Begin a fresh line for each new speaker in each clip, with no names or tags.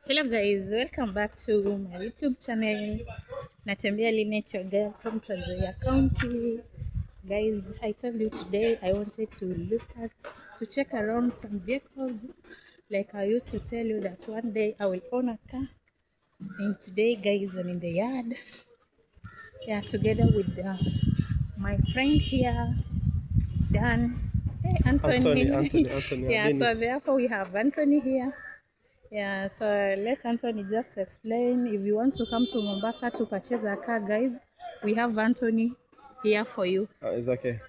Hello guys, welcome back to my YouTube channel. Natembea Linet, your girl from Trans Nzoia County. Guys, I told you today I wanted to look at, to check around some vehicles. Like I used to tell you that one day I will own a car. And today guys, I'm in the yard. Yeah, together with my friend here, Dan. Hey, Anthony.
Anthony.
Yeah,
Dennis.
So therefore we have Anthony here. Yeah, so let Anthony just explain. If you want to come to Mombasa to purchase a car, guys, we have Anthony here for you.
It's okay.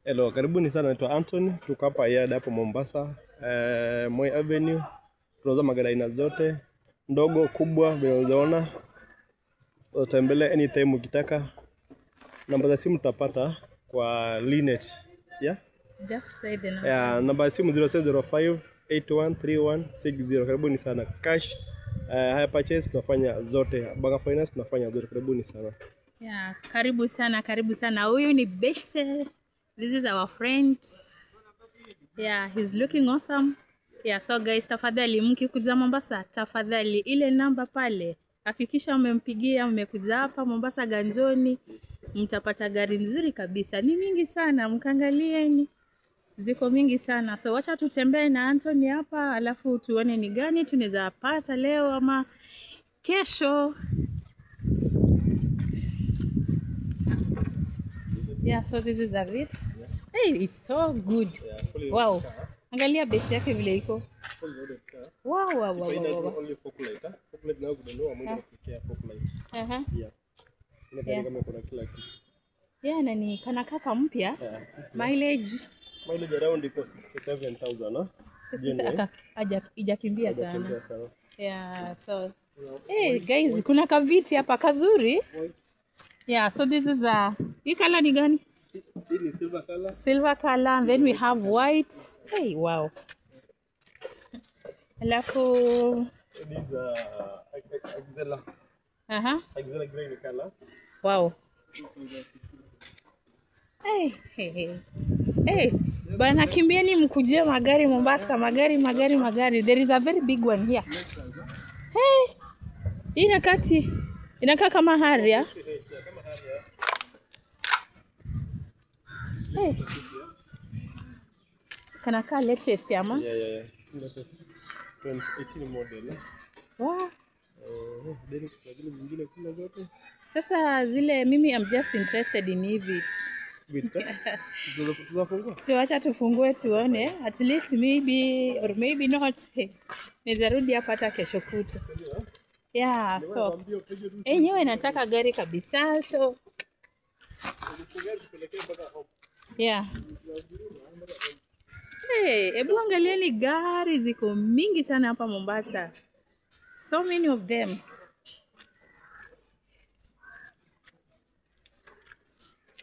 Hello, karibuni sana, naitwa Anthony. Tuko hapa yard hapo Mombasa, Moi Avenue. Tunauza magari aina zote, ndogo, kubwa, vile unazoona. Utembelea anytime ukitaka. Namba za simu utapata kwa Linet. Yeah?
Just say the numbers.
Yeah, namba ya simu 0705 813160. Karibuni sana. Cash, hire purchase tunafanya zote. Bank finance tunafanya zote. Karibuni sana.
Yeah, karibu sana, karibu sana. Huyu ni beste. This is our friend. Yeah, he's looking awesome. Yeah, so guys, tafadhali mkikuja Mombasa, tafadhali ile namba pale hakikisha mmempigia, mmekuja hapa Mombasa Ganjoni, mtapata gari nzuri kabisa. Ni mingi sana, mkangalieni. Ziko mingi sana. So wacha tutembee na Anthony hapa, alafu tuone ni gani tunaweza pata leo ama kesho. Yeah, so this is a Vitz. Hey, it's so good.
Yeah,
wow. Angalia base yake vile iko. Wow, wow, wow, wow, wow.
Only fork light, fork light na kununua mwingine kuwekea fork light.
Aha.
Yeah. Ile gari kama kuna kila kitu.
Yeah, na ni kana kaka mpya.
Yeah.
Mileage
Mileage around iko 67,000, no?
67 ijakimbia sana. Yeah, so hey guys, kuna kaviti hapa kazuri. Yeah, so this is a, hii color ni gani?
Hii ni silver color.
Silver color, and then we have white. Hey, wow. Alafu
this is Axela.
Aha.
Axela grey color.
Wow. Hey, hey, hey. Hey, bana kimbieni mkujie magari Mombasa, magari, magari, magari. There is a very big one here. Hey. Hii inakati inakaa kama Harrier. Hey. Kanakaa latest ama?
Yeah, yeah, yeah. Latest. 2018 model.
Wow.
Then kuna zile zingine kuna zote.
Sasa zile mimi I'm just interested in Vitz.
Vitz. Tunafungua.
Tuacha tufungue tuone, at least maybe or maybe not. Naweza rudi hapa hata kesho kutwa. Yeah, so enyewe nataka gari kabisa, so yeah. Hey, hebu angalieni gari ziko mingi sana hapa Mombasa. So many of them.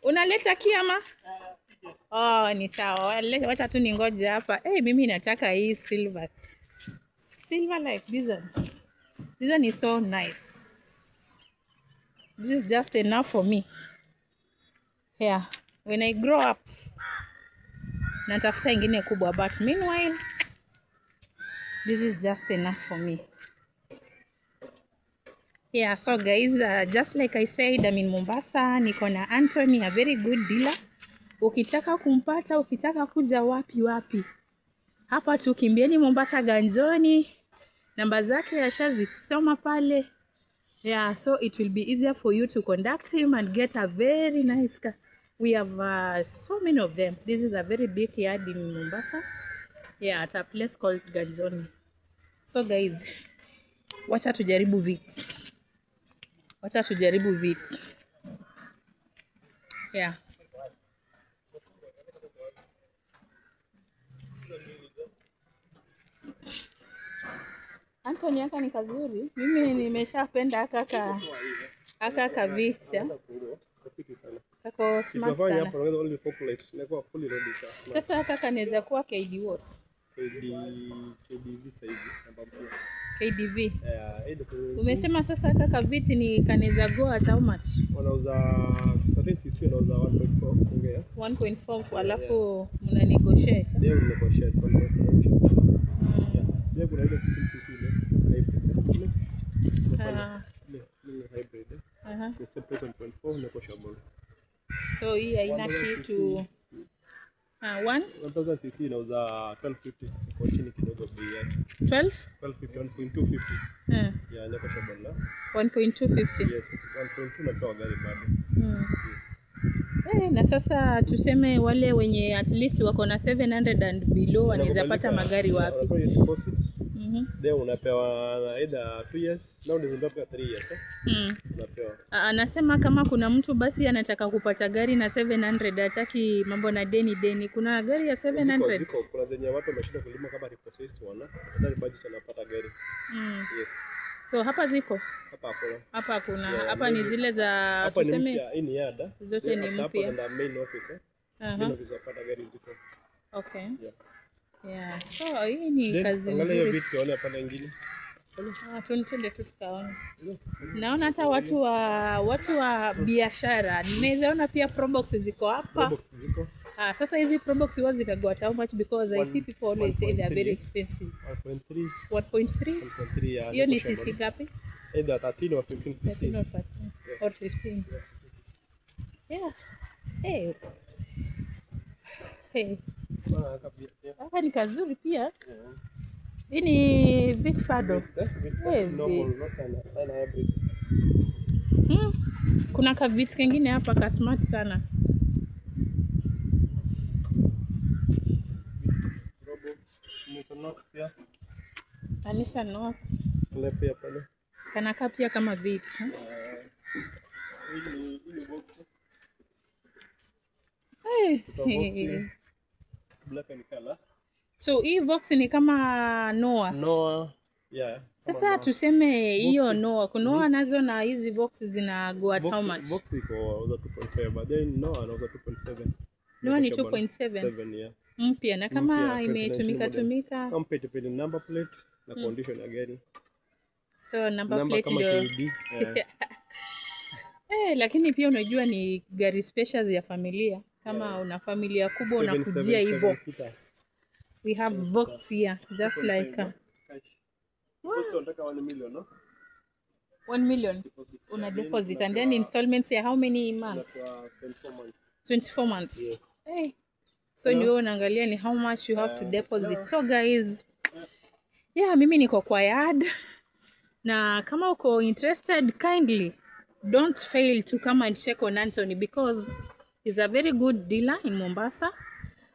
Unaleta kiama? Oh, ni sawa. Wacha tu ningoje hapa. Hey, mimi nataka hii silver. Silver like this one. This one is so nice. This is just enough for me. Yeah, when I grow up natafuta ingine kubwa, but meanwhile this is just enough for me. Yeah, so guys, just like I said, I'm in Mombasa. Niko na Anthony, a very good dealer. Ukitaka kumpata, ukitaka kuja wapi wapi, hapa tu kimbieni Mombasa Ganjoni. Namba zake ashazisoma pale. Yeah, so it will be easier for you to contact him and get a very nice car. We have so many of them. This is a very big yard in Mombasa. Yeah, at a place called Ganjoni. So guys, wacha tujaribu Vitz. Wacha tujaribu Vitz. Yeah. Anthony aka ni kazuri. Mimi nimeshapenda aka Vitz. Kako smart sana. Sasa aka kanaweza kuwa KD what?
KDV saizi namba mpya.
KDV.
Yeah,
umesema sasa kaka Vitz ni kanaweza go at how much?
Wanauza 13cc, wanauza 1.4 kuongea.
1.4 alafu mna negotiate.
Ndio negotiate, 1.4. Yeah. Kuna ile 15cc ile. Pale. Ni hybrid. Ni same price 1.4 negotiable.
So hii haina kitu.
1000 cc inauza 1250, iko chini kidogo bei yake.
12?
1250, 1.250. Yeah, negotiable na.
1.250.
Yes, 1.2 napewa gari bado.
Eh, na sasa tuseme wale wenye at least wako na 700 and below wanaweza pata magari wapi?
Unapewa deposit. Then unapewa either 2 years, now unapewa 3 years. Unapewa.
Anasema kama kuna mtu basi anataka kupata gari na 700, hataki mambo na deni. Kuna gari ya 700?
Ziko, kuna zenye watu wameshinda kulima kama repossessed wana. Afadhali budget anapata gari. Yes.
So hapa ziko?
Hapa hakuna.
Hapa hakuna.
Yeah,
hapa ni zile za
hapa ni
tuseme
mpya, hii ni yada.
Zote ni mpya.
Hapa ndio main office. Main office wapata gari ziko.
Okay.
Yeah.
Yeah. So hii ni kazi
nzuri. Angalia vitu wale hapa nyingine.
Twende tu tukaona. Naona hata watu wa biashara. Ninaweza ona pia Probox ziko hapa.
Probox ziko.
Sasa hizi Probox huwa zinago at how much, because I see people always say they are very expensive.
1.3.
1.3?
1.3.
Hiyo ni cc ngapi?
Either 13 or 15 cc.
13 or 13 or 15. Yeah. Hey. Hey. Hapa ni kazuri pia. Hii ni Vitz Fado. Kuna ka Vitz kengine hapa ka smart sana. Nissan Note. Kanakaa pia kama Vitz. Hey.
Black and color.
So hii Vox ni kama Noah.
Noah. Yeah.
Sasa tuseme hiyo Noah, kuna Noah nazo na hizi Vox zina go at how much?
Vox iko 2.5, but then Noah anauza 2.7.
Noah ni 2.7.
Yeah.
Mpya na kama imetumika tumika.
Compatible number plate na condition ya gari.
So number plate ndio. Lakini pia unajua ni gari specials ya familia. Kama una familia kubwa unakujia hii Vox. We have Vox here, just like
what? 1 million, no?
1 million una deposit and then installments here how many months?
24 months.
24 months.
Yes.
Hey. So ni wewe unaangalia ni how much you have to deposit. So guys, yeah, mimi niko kwa yard. Na kama uko interested, kindly don't fail to come and check on Anthony because he's a very good dealer in Mombasa.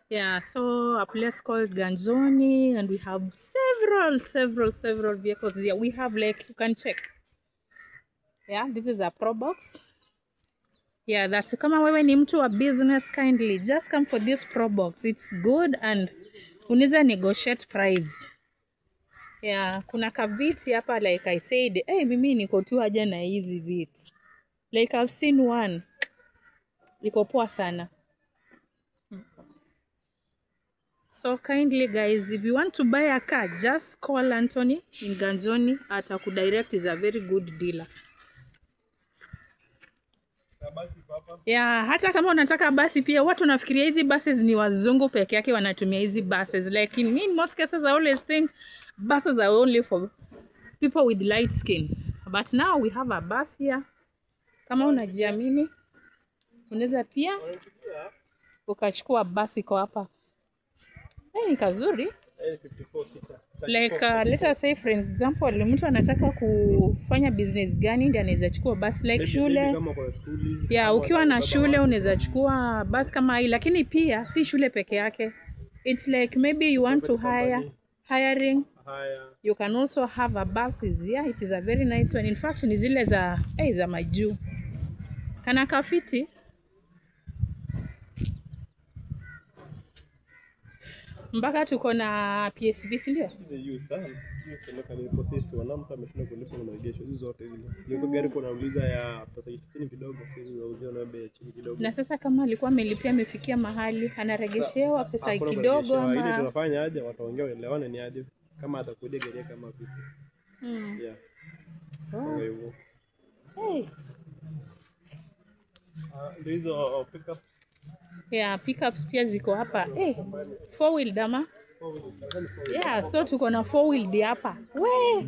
Yeah, so a place called Ganzoni, and we have several vehicles here. We have, like, you can check. Yeah, this is a Probox. Yeah, that's kama wewe ni mtu wa business, kindly just come for this Probox. It's good and unaweza negotiate price. Yeah, kuna kaviti hapa, like I said, hey, mimi niko tu haja na hizi viti. Like I've seen one. Iko poa sana. So kindly guys, if you want to buy a car, just call Anthony in Ganzoni at Akudirect. Is a very good dealer. Yeah, hata kama unataka basi pia, watu wanafikiria hizi buses ni wazungu peke yake wanatumia hizi buses. Like in most cases I always think buses are only for people with light skin. But now we have a bus here. Kama unajiamini, unaweza pia ukachukua basi kwa hapa. Ni kazuri. Like let us say for example, mtu anataka kufanya business gani ndiye anaweza chukua bus, like shule. Yeah, ukiwa na shule unaweza chukua bus kama hii, lakini pia si shule peke yake. It's like maybe you want to hiring. You can also have a bus here. It is a very nice one. In fact, ni zile za za majuu. Kana kafiti. Mpaka tuko na PSV, si ndio? Na sasa kama alikuwa amelipia amefikia mahali anaregeshewa pesa kidogo ama
ile tunafanya aje, wataongea waelewane ni aje kama atakuja gari kama vipi. Yeah. Kwa hivyo.
Hey.
Ndio hizo pickups.
Yeah, pickups pia ziko hapa. Hey, four wheel dama. Yeah, so tuko na four wheel hapa. We.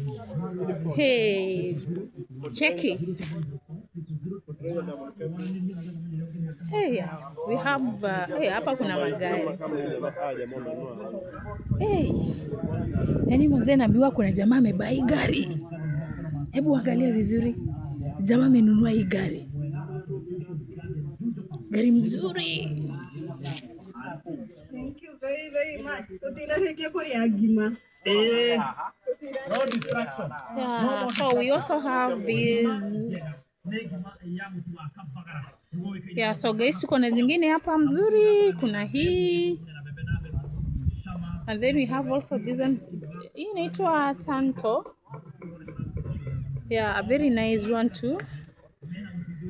Hey. Cheki. Hey, yeah. We have hey, hapa kuna magari.
Kama ile jamaa jamaa amenunua.
Hey. Yaani mwanzee naambiwa kuna jamaa amebuy gari. Hebu angalia vizuri. Jamaa amenunua hii gari. Gari mzuri.
Thank you very, very much. Tũtinahĩkia kũrĩa ngima.
Yeah, so we also have these. Yeah, so guys, tuko na zingine hapa mzuri. Kuna hii. And then we have also this one. Hii inaitwa Tanto. Yeah, a very nice one too.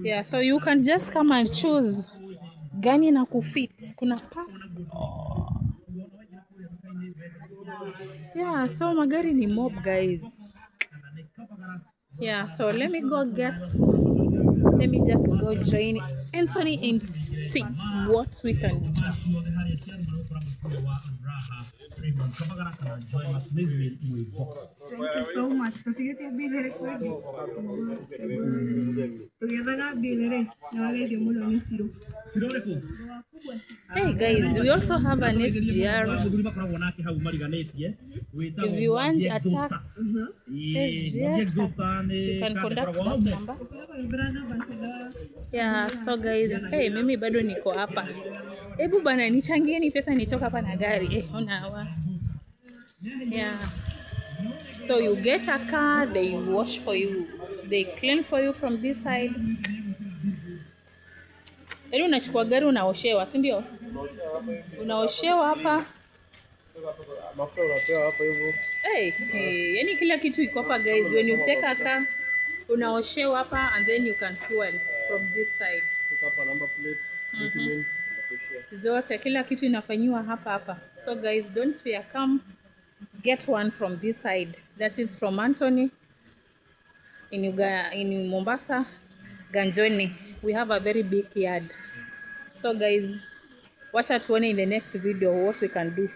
Yeah, so you can just come and choose gani na kufit. Kuna pass. Oh. Yeah, so magari ni mob, guys. Yeah, so let me just go join Anthony and see what we can do.
Thank you so much. Tũtigĩtie bill rĩ kwendi. Tũgĩethaga bill rĩ, nĩ wageithio mũno nĩ Ciro.
Hey guys, we also have an SGR. If you want a tax, SGR tax, you can contact that number. Yeah, so guys, hey, mimi bado niko hapa. Hebu bana nichangieni pesa nitoka hapa na gari. Eh, ona hawa. Yeah. So you get a car, they wash for you. They clean for you from this side. Yaani unachukua gari unaoshewa, si ndio? Unaoshewa hapa.
Mafuta unapewa hapo hivyo.
Hey, hey, yani kila kitu iko hapa guys. When you take a car, unaoshewa hapa and then you can fuel from this side.
Toka hapa number plate, documents, nakuishia.
Zote kila kitu inafanyiwa hapa hapa. So guys, don't fear, come get one from this side. That is from Anthony in Mombasa, Ganjoni. We have a very big yard. So guys, watch out tuone in the next video what we can do.